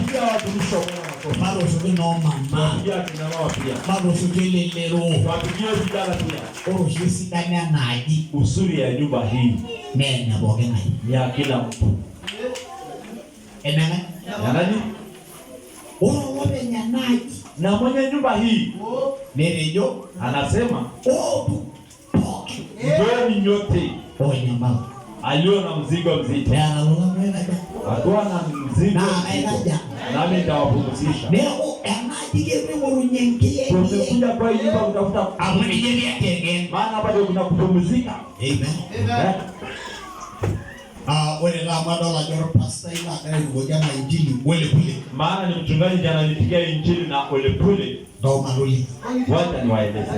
Pigia watumishi wa Bwana makofi. Matooshoki noo mama. Tuwapigie akina mama pia. Matooshoki elelero. Tuwapigie vijana pia. Ore oshi esidano ena aji Uzuri ya nyumba hii naa ene pooki ng'ae. Ni ya kila mtu. Eneng'ae? Ya nani? Ore olopeny ena aji Na mwenye nyumba hii netejo anasema, ootu pookin njooni nyote oonyamal. Alio na mzigo mzito. Neeta lolan oikaja? Akiwa na mzigo Naa mzito, kaikaja? Nami nitawapumzisha. Neeku ena aji kipuo aing'orunye enkiyeng'iyeng. Tumekuja kwa hii nyumba kutafuta, Amu ninye nieng'iyeng'iyeng. Maana hapa ndio kuna kupumzika. Amen. Eh? Ah, ore taa amu adol ajo orpastai laagira airukoki ena injili polepole. Maana ni mchungaji ndiye ananipigia injili na polepole. Ntoo matoliki. Wacha niwaeleze.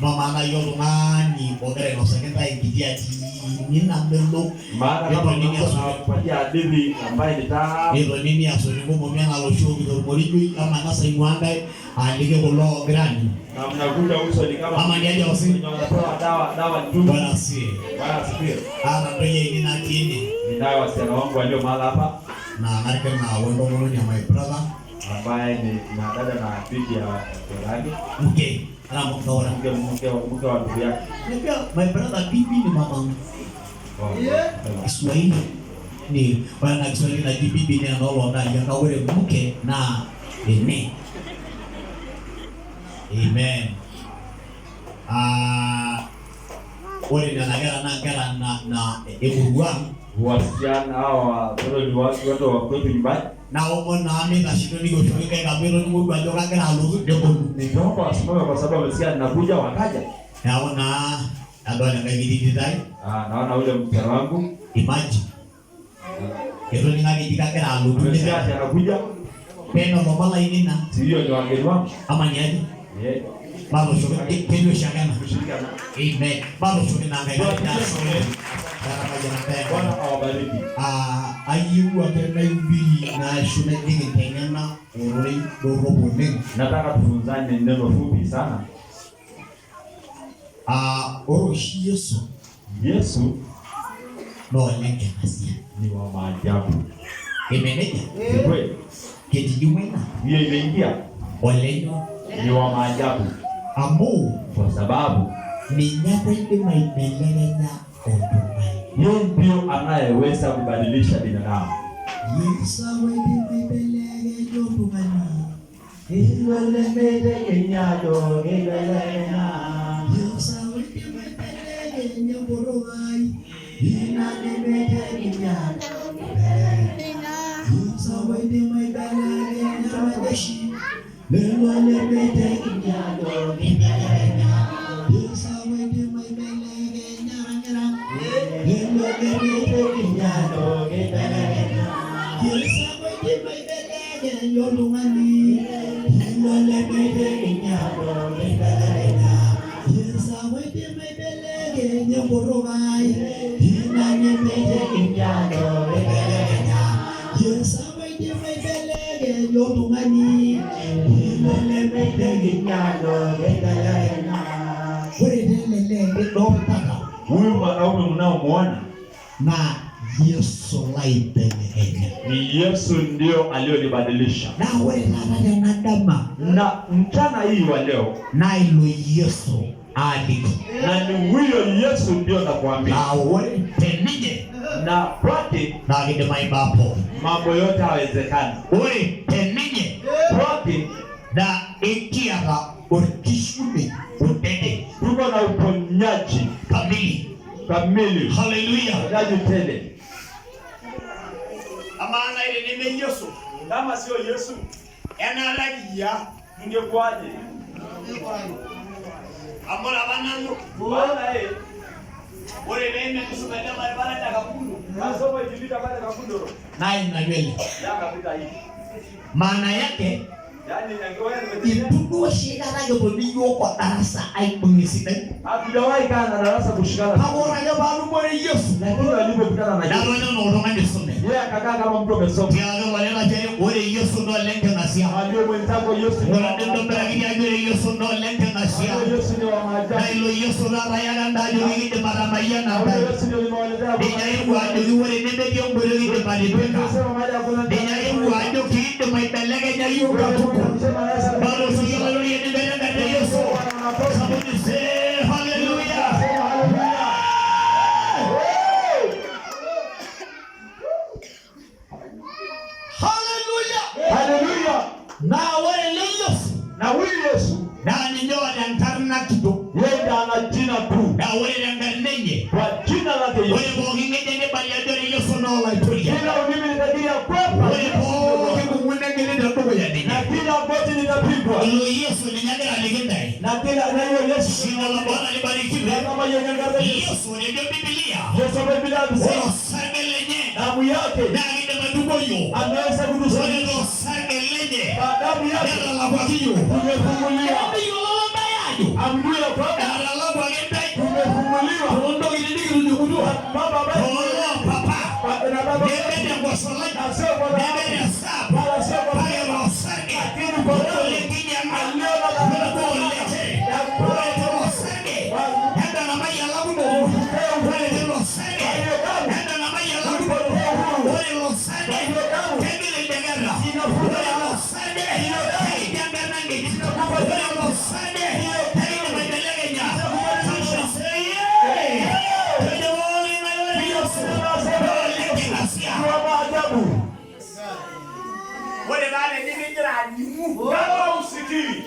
Maana naaji oltung'ani ogira ainosaki intae enkiti atini namelok. Maana kama Netonini mtu asotu. anakupatia hadithi ambayo ni tamu, Netonini asotu inkomomi enaa loshi ookito ormorijoi ama ang'as aing'ua ntae aliki kulo oogira aanyu. Na mnakuja uso ni kama Ama niaje wasi? wenye wanapewa dawa dawa nzuri. Bwana asifiwe. Bwana asifiwe. Aata ntoyie ainei natii ene. Ninayo wasichana wangu walio mahala hapa Naa karikir naa wentomononi ya my brother. Ambaye ni na dada na bibi ya brother yake. Mke ana mkaora. Mke wa ndugu yake. Unajua my brother bibi ni mama. Oh. Kiswahili ni wana Kiswahili na bibi ni anolonda ya ore mke na ene. Amen. Ore nena kera naa nkera na emurua. Wasichana hao watoto ni watu wa kwetu nyumbani. Naomon naa meitasheto nikioshoki nkaik amu etoning'o duo ajo kagira alotu neponu. Ningeomba wasimame kwa sababu wamesikia ninakuja wakaja. Neeku naa adol enkae kiti tito ai. Naona ule msichana wangu. Imagine. Etoning'o ake eji kagira alotu. Amesikia ati anakuja. Peno lomon lainei naa. Si hiyo ni wageni wangu. Ama ni aje? Yeah. Matoshoki ketii oshiake ena. Kushirikiana. Amen. Matoshoki naa nkaik Bwana ajo ashe oleng. Bwana awabariki. Ayieu ake naihubiri ashu najing aiteng'ena ororei dorrop oleng. Nataka tufunzane neno fupi sana. Ore oshi Yesu Yesu naa olenking'asia. Ni wa maajabu. Eme nejia? Ni kweli. Ketijing'ua ina? Hiyo imeingia. Olenyo? Ni wa maajabu. Amu kwa sababu ninye apa idim aibelekenya oltung'ani. Yeye ndio anayeweza kubadilisha binadamu. Yesu apa oidim aibelekenya oltung'ani. Yesu Yesu apa oidim aibelekenya enkutuk ai. Ina nemetegemea. Yesu apa oidim aibelekenya majeshi. Lelo lemetegemea. Yesu apa oidim aibelekenya rangera. Lelo lemetegemea. Yesu apa oidim aibelekenya oltung'ani. Lelo lemetegemea. Yesu apa oidim aibelekenya enkutuk ai. Ina nemetegemea. Yesu apa oidim aibelekenya oltung'ani. Lelo lemetegemea. Ore tele lee lidoltata Huyu mwanaume mnaomuona na Yesu laibelekenya. Ni Yesu ndio aliyonibadilisha. Na ore taata tena dama na mchana hii wa leo na ilo Yesu aliki. Na ni huyo Yesu ndio nakwambia. Na ore teninye na kwake na kidimayu baa pookin. Mambo yote hawezekani. Ore teninye kwake na ekiata orkishume odede. Tuko na uponyaji kamili. Kamili. Haleluya. Uponyaji tele. Amaana ile nime Yesu. Kama sio Yesu, enalakia ningekuwaje? Amora bananu. Maana yeye ore neime kusema barabara ya Kakundu. Masomo ikipita pale Kakundu. Naye mnajua. Yakapita hivi. Maana yake Yaani angeweza nimetengeneza. Ituduo shida nayo kwa kwa darasa aibungi sidai. Hatujawahi kaa na darasa kushikana. Hakuna jambo alumore Yesu. Lakini walipokutana na Yesu. Na wale wanaotoka nisome. Yeye akakaa kama mtu amesoma. Tiago wale na jeri ore Yesu ndo lenge na sia. Aliye mwenzako Yesu ni Ore ndo mbele ya jeri Yesu ndo lenge na sia. Aliye Yesu ni wa maajabu. Na ilo Yesu la raya na ndajo wiki de mara maya na Aliye ndai. Yesu ndio nimewaelezea. Dijaribu ajo ore nebe kiongozi wiki de mara peka. Nimesema mahali hakuna Dijaribu ajo ki yiok katukul. Bado siyolo yeni mbele mbele Yesu. Somebody say hallelujah. Sema haleluya. Hallelujah. Haleluya. Na ore le Yesu. Na huyu Yesu Na ninye enkarna kitok. yeye ndiye ana jina kuu. Na ore tenkarna enye. Kwa jina lake Ore Yesu. pooki ng'eje nibali ajo ore Yesu naa Olaitoriani. Kila ulimi litakiri ya kwamba Ore Yesu ndiye pooki Bwana. kung'u negili tedukuya ninye. Na kila goti litapigwa. Ilo Yesu ninye agira aliki ntae. Na kila na hiyo Yesu Jina la Bwana libarikiwe. kama yenye ngazi Yesu. Yesu ejo Biblia. Yesu Biblia Ore inasema osarge lenye damu yake naa kidim aitukuo yiok. ameweza Ore kutusafisha. ilo sarge lenye Kwa damu yake netalakwaki yiok. tumefunguliwa. Emiyiolo ntae ajo Amjue ya kwamba etalakwaki ntae tumefunguliwa. toontokitin nikitujukutua Baba baba tooloopapa na baba neme tenkosholai na sio kwa neme dhahabu tesabu wala sio kwa kake tosarge olenkinyang'a olete ore tilo sarge entanamai elakunoto ore tilo sarge entanamai elakunoto ore ilo sarge kegil ildeketa ore ilo sarge keija enkarna ng'ejuk ore ilo sarge keidim aibelekenya. Somebody say yeah. Tejo pooki ng'ae ore Yesu olenkilasia. kwa maajabu. Ore taa tenimigira aningu Kama usikii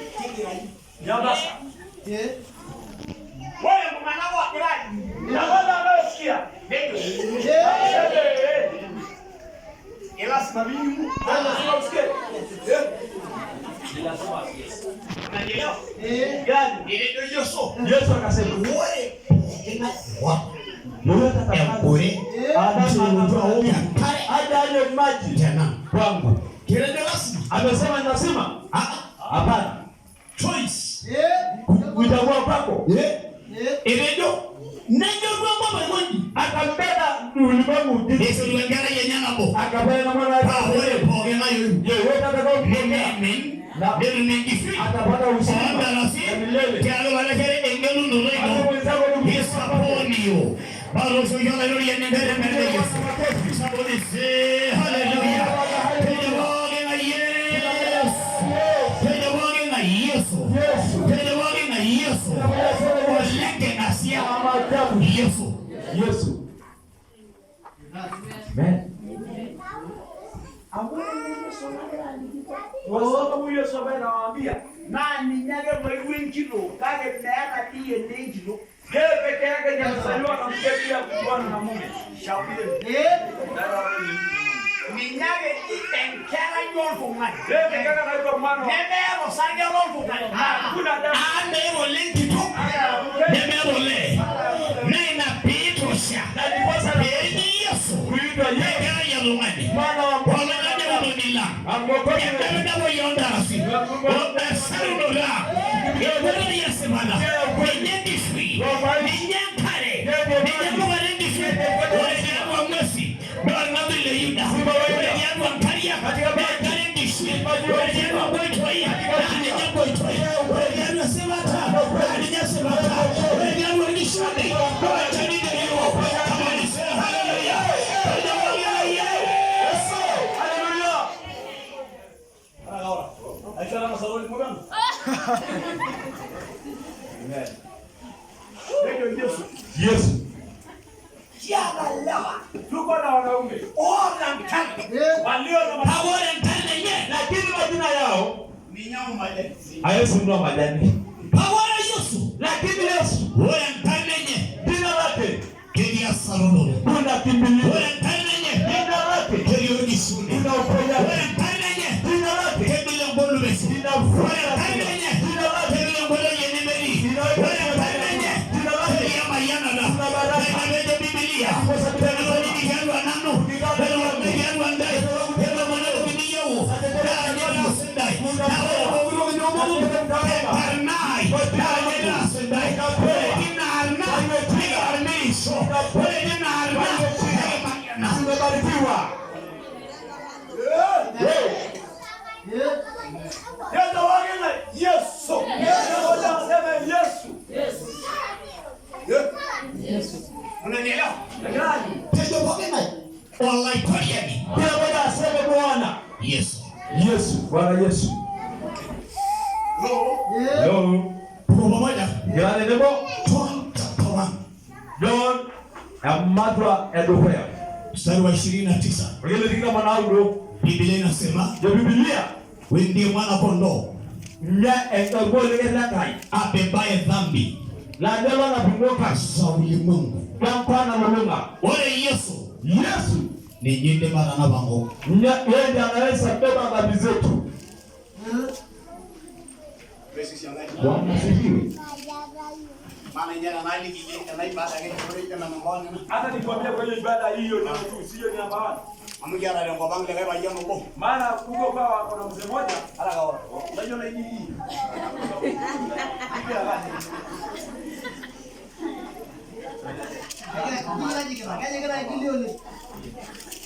nyamaza. ore iltung'anak oogira aningu Na wale wanaosikia nejo waseme, eh, ilasima piiningu. lazima usikie. Unanielewa? Gani? Etejo Yesu Yesu akasema Ore pooki ng'ae oota yoyote atakaye enkure Adama enkare aje anywe maji tenanu. kwangu. Kitejo lasima. Amesema ni lazima? Ah, Hapana. choice. Kuchagua kwako. Etejo nenyoru enkop aikonji. Akambeba ulimwengu ujinga. Neishoru enkerai enye nabo. Akapeana mwana wake. Paa ore pooki ng'ae oyieu Yeyote atakayempokea nemeimin netum enkishui atapata uzima oontarasi wa milele. tialo olakere engelunoto Hata ino mwenzako ni isaponio. Baroshoki Olaitoriani enkai tenkarna e Yesu. Somebody say hallelujah. Tejo pooki ng'ae Yesu. Tejo pooki ng'ae Yesu. Yesu. Tejo pooki ng'ae Yesu. Olenkilasia Wa maajabu. Yesu. Yesu. Amen. Kwa sababu Yesu ambaye nawaambia naa ninye ake loiwua enkitok kake meeta dii ene enkitok. Yeye peke yake ndiye alizaliwa na mke bila kujuana na mume. Shauri ninye ake dii enkerai oltung'ani Yeye peke yake anaitwa mwana wa nemeeta osarge loltung'ani. Hakuna damu. Aa, ole nkitok nemeeta olee naa ina piitosha peeji Yesu Kuitwa Yesu enkerai e tung'ani mwana wa Mungu. olaitoriani lang Amwokozi enkarna oontarasi oesarunoto enkoitoi esipata ninye enkishui ninye enkare ninye emukate enkishui ore tiatua ng'uesi naa orng'atuny le Yuda ore tiatua nkariak naa enkare enkishui ore tiatua nkoitoi naa ninye nkoitoi ore tiatua esipata naa ninye esipata ore tiatua orkishomei naa olchani teyiok. Somebody say hallelujah. Tejo pooki ng'ae Yesu. Haleluya. Nejo Yesu Yesu. kiata lewa Tuko na wanaume oota nkarn walio na Paa ore enkarna enye lakini majina yao minyang'u majani. hawezi nunua majani. Paa ore Yesu Lakini Yesu ore enkarna enye jina lake ketii esarunoto kuna kimbilio. ore enkarna enye Jina lake ketii orkisuni kuna uponyaji. ore enkarna enye Jina lake kegil engolubesi ore linafuta. enkarna enye Jina lake kegil enkoitoi enemetii ore enkarna enye ketii emayianata ina peejo Bibilia tenetoni tiatua nanu tenetoni tiatua ntae tenetoni toki niyieu naa ninye taas intae naa ore pooki toki niomonu tenkarna ai naa ninye taas intae ore tina arna nikiarmirisho ore tina arna nikimayiana. Tumebarikiwa. Yesu wagine Yesu. Yesu aseme Yesu. Unanielewa? Gani? Tejo pooki ng'ae Olaitoriani Kila mmoja aseme Bwana Yesu. Yesu, Bwana Yesu. Hello. Tuko pamoja? Jirani nebo John chapter 1 John ematua edukuya. Mstari wa 29. Orgele tikitam onaudo. Biblia inasema Je, Biblia wewe ndiye mwana kondoo nye enkuo liker lenkai abebaye dhambi laa ninye lonap ing'okan za ulimwengu. lenkop nalulung'a. Ore Yesu Yesu ninye indim atanapa nkop. nye yeye ndiye anaweza beba dhambi zetu. Bwana asifiwe. Maana ninye tenaaliki ena ibada ake ore ena namba one ena. Hata nikwambia kwa hiyo ibada hiyo ndio tu, sio ni namba one. Amu kiata tenkop ang likae payian obo. Maana huko kwa kuna mzee mmoja Ata kaoro. unajua na hii.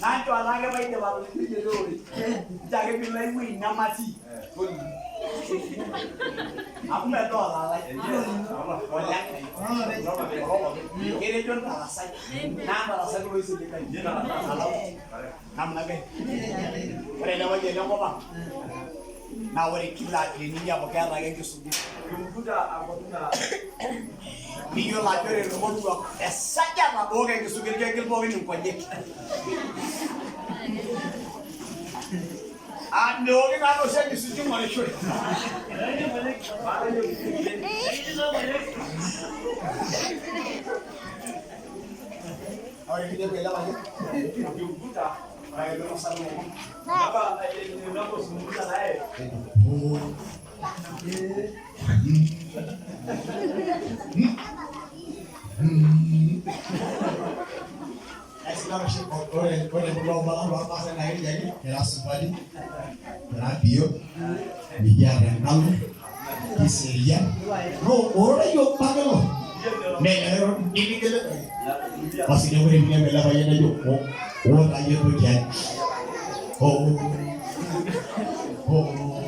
Nacho anake paidip atolimu ele orei. Ncho ake piilo ai wueji nematii. Tolimu. Amu medo olalai. Olenkai. Ketejo ntarasai. Naa ntarasai kulo oisiligayu. Alau. Namna gani? Ore ele payian lenkop ang naa ore kila teninepu keeta ake enkisuja. Ukimkuta akotuna Niyiolo ajo ore irmoruak esajata nabo enkisuja kegil pookin inkonyek. Ah, meoki naa oshi enkisuja ing'orishoi. Ore piinepu ele payian, ukimkuta ore ake piinosaki ilomon, hapa unapozungumza naye Aisidan oshi ore ore kulo omon lang lormaasai naa keji ake kira supati, kira biot, mikiata enkalo, kiserian. No, ororei obo ake ilo. Nelelek Basi neeku ore piinepu ele payian nejo oo taa iyie toki ai. Oo. Oo.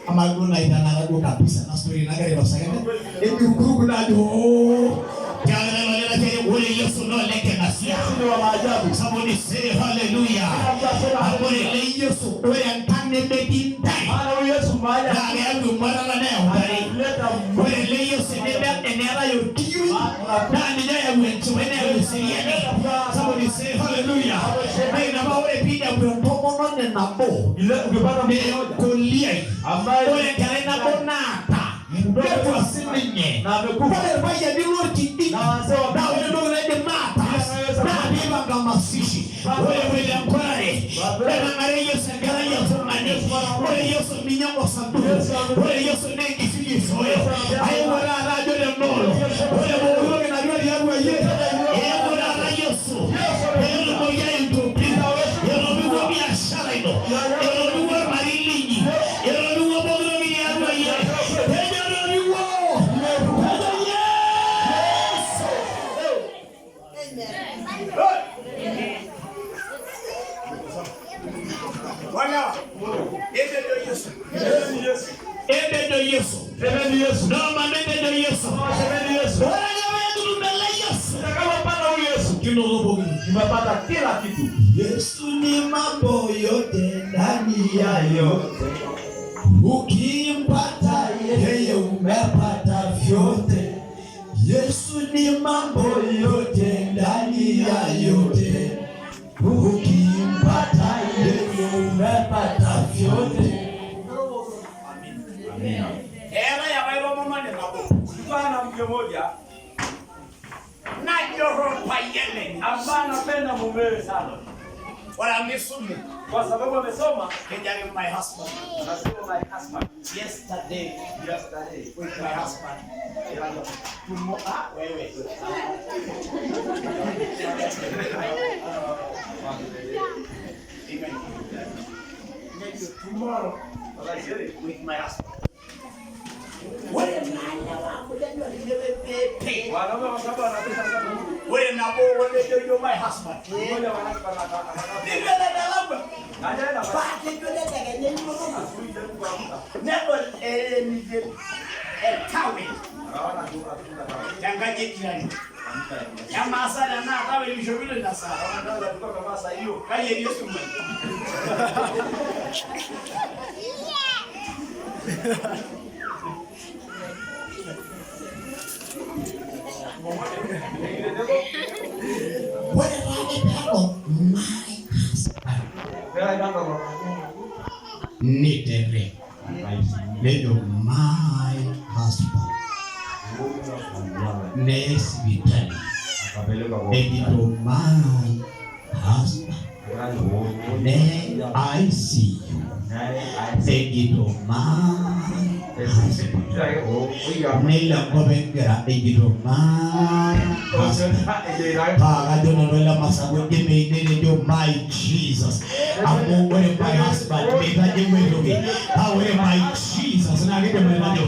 Amaa duo naaji tenakata duo kabisa ena story nagira ainosaki ntae, emirukuruku naa ajo oo. Tiaki lelo nchere ore Yesu naa ole keng'asia. Yesu ni wa maajabu. Somebody say hallelujah. Amu ore ele Yesu ore enkang nemetii ntae Maana huyu Yesu mahali naa keyau emuatata neyau ntare. analeta Ore ele Yesu eneetae orkiyioi naa ninye oyau enchipai neyau eseriani. Somebody say hallelujah. Naa ina paa ore piinepu entomononi nabo ile ukipata mtu mmoja nekoliai ambaye ore enkerai nabo naata netua sininye na amekufa ore irpayiani lorkijiji na wazee wa naa ore entoki naidim ataas naa piipanga masishi. Ore epoito enkurare nenang'are Yesu enkerai oltung'ani. Ore Yesu ninye osanduku. Ore Yesu naa enkishui eishooyo. Aewuo taata ajo tenoolo ore pooki toki natii tiatua iyie eewuo taata Yesu peetumoki aitobira. Etomiwuo biashara ino, etomiwuo ormarei linyi, etomiwuo pooki toki tiatua iyie. Tejo etomiwuo, tejo Yesu. Walewa. Etejo Yesu. Semeni Yesu. Etejo Yesu. Semeni Yesu. Noma metejo Yesu. Semeni Yesu. Ore ake peekitum ele Yesu Tutakapopata huyu Yesu kinoto pooki toki. tumepata kila kitu. Yesu ni mambo yote ndani ya yote, ukimpata yeye umepata vyote. Yesu ni mambo yote ndani ya yote, ukimpata yeye umepata vyote. Eetae apa itomononi nabo Kulikuwa na mke mmoja nanyor orpayian lenye. ambaye anapenda mumewe sana, Ore amu isume, kwa sababu amesoma. kejo ake my husband. Anasema my husband Yesterday yesterday with my husband. Tumo, ah, wewe. Amen. Tomorrow with my husband. Ore naa lewa amu kenyor nemepepe. Wanaume kwa sababu wanapenda sana Mungu. Ore nabo olejo yo my husband. Mmoja wa husband aka- Nibelebelagwa. Anaenda Paa kejo tedekenya inoto. asubuhi jaribu kuamka. Nedol elenije etawel Akaona tu akifunga tawa. tenkaji ejirani. Emaa sa tenaa tawel ishopito ina saa. Kama ndio alikuwa kama saa hiyo. Kai etii esumash? Ore taake peedol my husband nitere nejo my husband neye sipitali ejito my husband neye ICU ejito my husband nelo enkop enkera ejito my husband paa kajo nanu ele masako emeine nejo my Jesus amu ore my husband meitajeu aitoki paa ore my Jesus naa kidim aitajo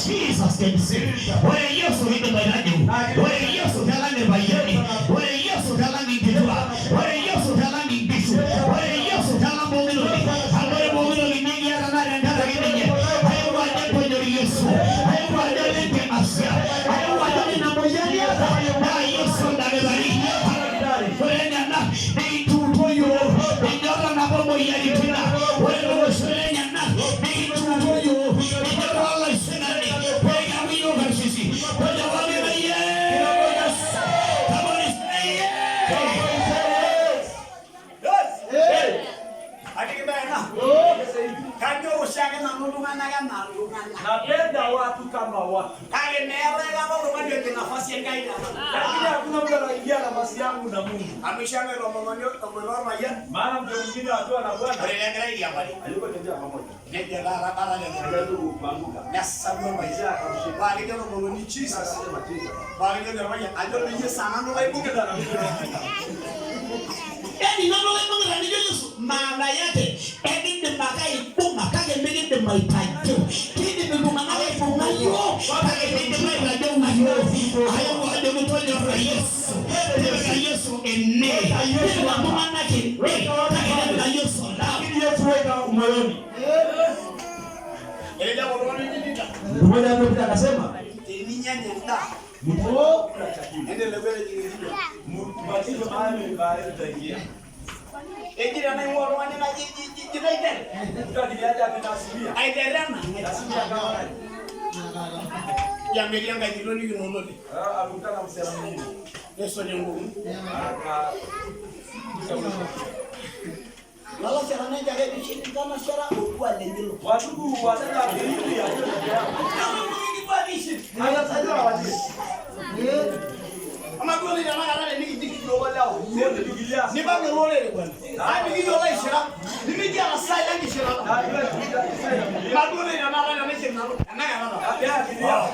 Jesus can save. Ore Yesu kidim aitajo, ore Yesu kelang irpayiani, ore Yesu kelang inkituak, ore Yesu kelang inkishu, ore Yesu kelang pooki toki. Amu ore pooki toki nikiata naa tenkaraki ninye. Ayewuo ajo tonyor Yesu, ayewuo ajo lenking'asia, ayewuo ajo ina moyian niata naa Yesu oldakitari. Ore nena nikintuuto yiok, ninye otanapa moyiaritin. Ore lolosho lenyenak nikintuuto yiok, ninye olaisinani pee kiaku yiok karsisi. Tojo pookin yes. Come on, say yes. Atiki baa ena. Kanyor oshiake nanu iltung'anak enaa iltung'anak. Napenda watu kama watu. Kake meetae kata oltung'ani ojing nafasi Enkai tena. Lakini hakuna mtu anaingia nafasi yangu na Mungu. Amu isho enkae tomononi oboita orpayian. Maana mtu mwingine akiwa na Bwana Ore tegira airiamari. alipotembea pamoja. Nejo taata bata lelo. Akajaribu kuanguka. Nesaru orpayian. Paa kejo tomononi Jesus. Akasema Jesus. Paa kejo orpayian ajo doi saa nanu laibung'ita. Yaani nanu laibung'ita nijo Yesu, maana yake ekindim ake aibung'a kake mikindim aitajeu. Kidim iltung'anak aibung'a yiok kake midim aitajeu yiok. Ayewuo ajo kitonyora Yesu. Tipika Yesu ene. Tipika iltung'anak ene kake tipika Yesu oltau. Lakini Yesu weka moyoni. Etejo oltung'ani ojinita. Mtu mmoja alipita akasema, Teninyanya endaa. Mtakula chakula. Endelea kwenda jingine. Mbatizwe mahali mahali tutaingia. Eji tenaing'ua oltung'ani naji ji naitere. Mtu akiniacha ninasilia. Aitere ena. Nasilia kama nani? Yametii enkaji ino nikinotote. Ah, alikutana na msichana mwingine. Nesuj enkuku. Aka Lalashera nejo ake ntanashera orkuak lenye ilo. Watubu wataka akili ya peke yao. Anasaidia waje. Ama duo doi tenakata tenikijing iyiok olewa. Wote tukilia. Nipang olorere bwana. Ai mikiyiolo aishira. Nimikiata sai enkishirata. Na kila kitu kisaidia. Ma duo doi tenakata tenaishir nanu tenakata taa. Ya akilia.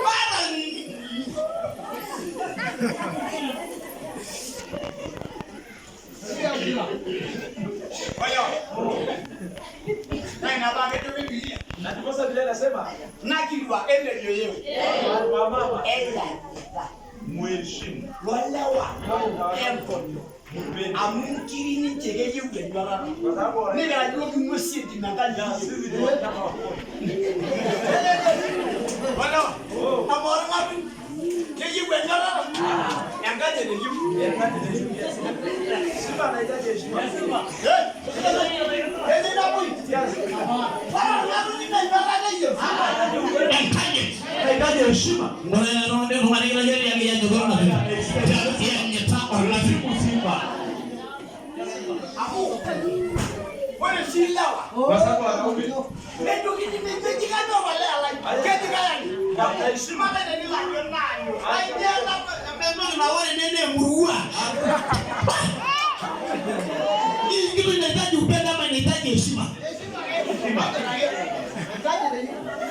Maata Olewa. Naa ina paa kejo Biblia. Na ndiposa Biblia inasema Nakilwa elejo yeu. kwa mama Eyanyita. muheshimu. Lolewa entonyo. Mpende. Amu nkiri ninche keyieu enywalata. Kwa sababu wana- Nikira yiok ing'uesi entim enkaji. na sisi ni wanyama wa pori. Olewa. Amu orng'atuny keyieu enywalata. Enkaji eneyieu. Simba anahitaji heshima. Keyieu naboi. Ore orng'atuny ina enywalata eyieu. Enkanyit. Anahitaji heshima. Ore iltung'anak kilajo orng'atuny. Iyanyita orng'atuny. Simba. Amu ore sii ilewa Kwa sababu wanaume mejokini mejoki kanyoo olee lai keji kayaki. heshima. Mata tenilakio naanyu. Ainyala Entoki naa ore ene naa emurua. Hii kitu inahitaji upendo ama inahitaji heshima?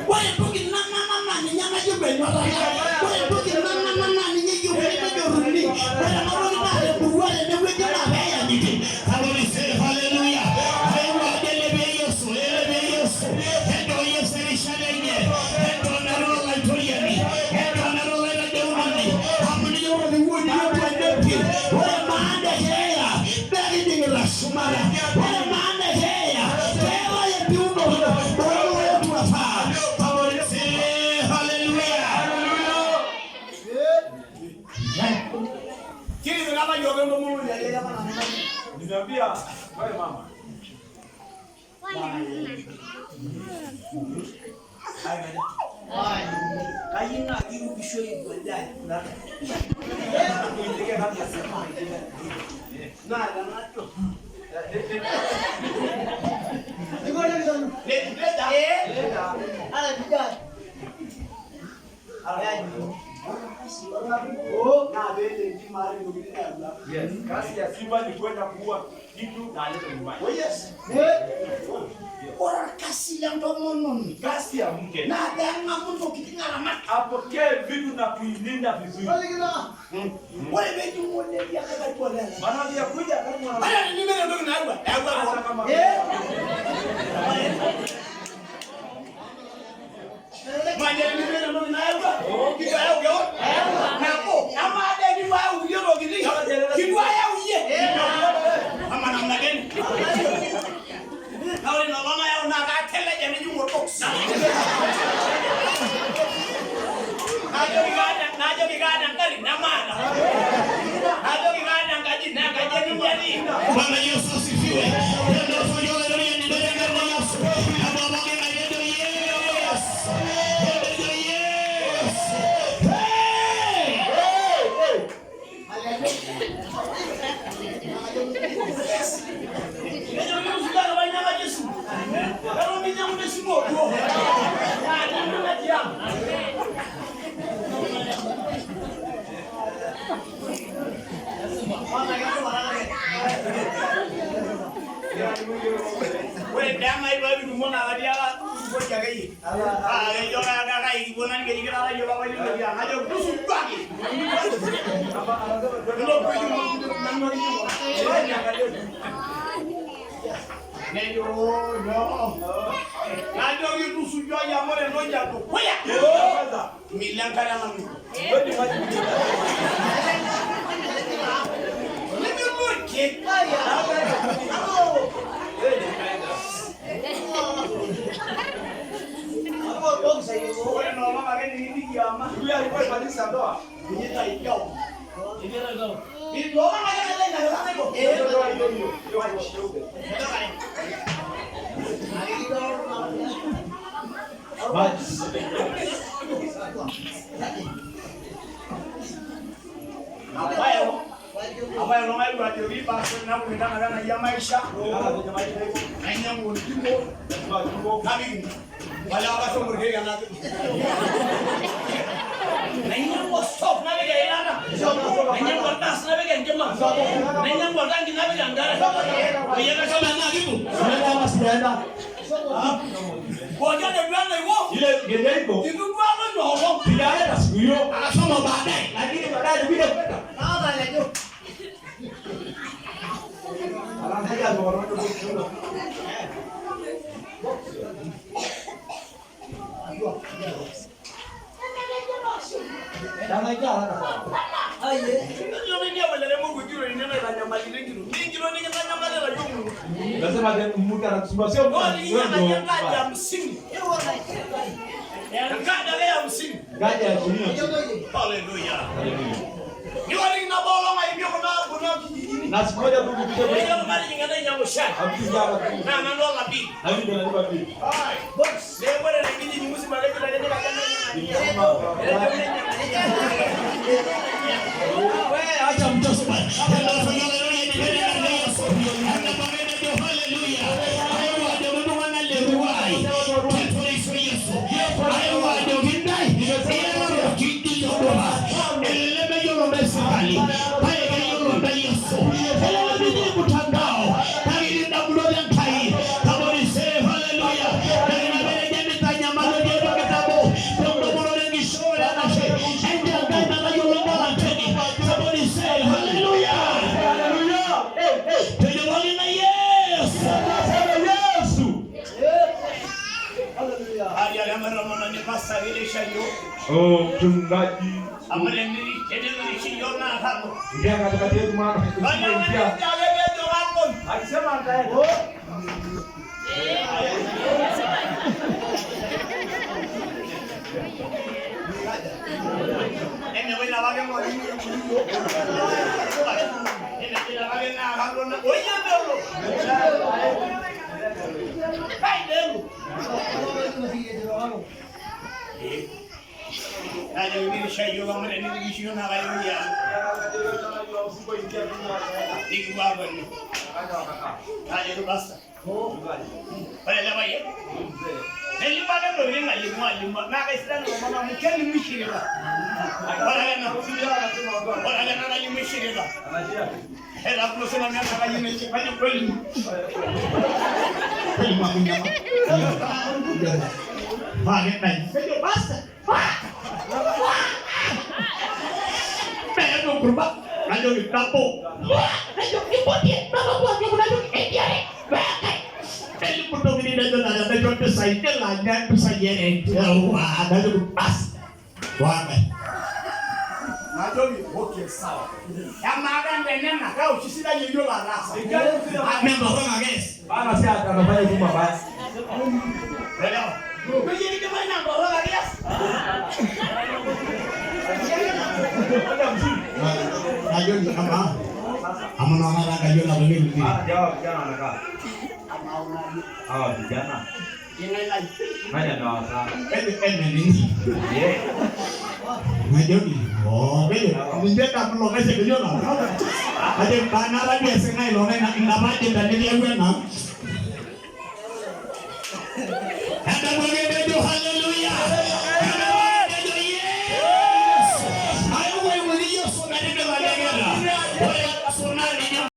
Ore entoki nanana ninye nayieu enywalata. Ore entoki nanana ninye eyieu nemenyorruni. Ore ena toki naa temurua tenewueji naa peeyanyiti. Somebody say hallelujah. Ayewuo ajo ilepie Yesu, ilepie Yesu. Entoo Yesu erishata enye. Entoo nara olaitoriani. Entoo nara olaitadeunoni. Amu ninye otoiwuo ninye otuanyoki. Ore maana keeya naa kijing'ita shumata. Ore maana keeya keetae empiunoto oolotuataa. Somebody say hallelujah. Kitipika apa yiok entomononi ajo apa nanu. Nimeambia Wewe mama. Kayieu kirukisho ibada. Naa tenajo. Yes, kazi ya simba ni kwenda kuua kitu na alete nyumbani. Oh yes. Ore orkasi lentomononi Kazi ya mke naa peeng'amu ntokitin aramat. apokee vitu na kuilinda vizuri. Ore peejing'u oledia karibu olele. Maana kuja kama mwana Ore tenimere entoki nayawua, eyawua hata kewon. kama Maana tenimere entoki nayawua, kitu ayau kewon. Nabo, amaa dee nitu ayau kulie tokitin, kitu ayau iyie. Ama namna gani? Naa ore ina olong nayau naa kaateleja nejing orbox. Najoki kaata engari nemaata. Najoki kaata enkaji naa enkaji enino etii. Bwana Yesu asifiwe. Tendo haleluya ni mbele ya Yesu. Na baba yake na Yesu. Ndio Yesu. Hey! Nejo mimi bainyang'aki esimu. Eton minyang'u esimu oduo. Naa nanu natii ang'. Ore dama pee kitumo naa katiaka tusujoki akeyie. Aa kejo kai kipuo nani keji kitaarayie papa lino tiang'. Najoki tusujuaki. Nejo nyoo. Najoki tusujuaki amu ore entoki edukuya milo enkare nanu. Nimiloitie. Ore ina olong ake nikitii kiama. Huyu alikuwa ibadilisha ndoa. Ninye itaijao. Ilo olong ake nalo ina kila naiko. Hiyo ndoa hiyo hiyo. Hiyo nyeupe. Apae olong aewuo ajoki basi neeku kintanapa enai emaisha. Nainyiang'u oljiko napik wale wakashomo irkeek enapik. Nainyiang'u ostove napik eilata. Nainyiang'u orgas napik enkima. Nainyiang'u oltanki napik enkare. Peyie kashomo ena kitu. Unaenda ama sijaenda? Pooki ake duo enaiko. Ile yenye iko Itu duo alo ina olong. sijaenda siku hiyo, Akasoma baadaye. lakini baadaye nilikuja kwenda. Anaangalia ndio wanaona ndio. Nasema mtu anakusumbua sio mtu. Ore Wewe enkaji ndio. hamsini. Enkaji ake ya hamsini. Ngaji ya shilingi. Haleluya. Haleluya. Nioliki nabo olong aimie kuna kijijini. Na siku moja tu kupitia Ejo matijing enainyang'u shai. Hakuna hapa. Naa nanu olapii. Na mimi ndio nalipa bili. Neeku ore tekijiji musima kejo ake nikaja Wewe acha mtoto bwana. Tendo haleluya ni mbele ya Yesu. Na baba yake haleluya. Ayo ajo mwana leruai. Tetore Yesu. Ayo ajo kindai. Iyaro kindi yodoba. Eleme yolo mesali. Paye yolo Yesu. Eleme ni mtandao. Tagirinda mulo Nkai. Kabori se haleluya. Tagina bele jemi tanyamalo jedo kitabo. Tondo molo ngishore na she. Ende ngai na yolo mala teni. Somebody say hallelujah. Haleluya. Eh eh. Tujuwagi na Yesu. Sema Yesu. Oh, mchungaji. Ingia katikati yetu maana ingia. Akisema ataenda. Isha yiok amu tenikikishiyo naa kayoki alo. Nikipuo aatoni. Najoki pastor. Ore ele payian nelimu ake ntokitin alimu alimu naa kaisidan ilomon amu kelimu ishirita. Ore ake ena ore ake ena nalimu ishirita. Etapuo sinanu ena kayieu naishir kajo kweli. Kweli makunyama. Paa kedany. Kejo pastor. Meeto enkurma. Najoki nabo. Najoki ipotie. Nabo najoki etiare. Nelimu ntokitin najo nara najo mpisai nelo anya mpisai erent. Najoki bas. Wangai. Najoki okay sawa. Amaa kanda ena kaa oshi sidai eyiolo ataasa. Nentorrono ake ees. Bana si anafanya tu mabaya. Elewa. Peyie kidimayu naa ntorrok ake eas. Najoki amaa amu noonata nkayiok natoni tine. Ah, ndio hawa vijana wanakaa. Amaa una Hawa vijana. ing'ae lai. Nani amewazaa? Kejo enenini. Je, Najoki oo kejo ninche damu ilo kasi ekeyiolo. Najoki bana tadua esing'ai ilo ina apa ajenda nikiyawua ena. Endamu ake nejo haleluya.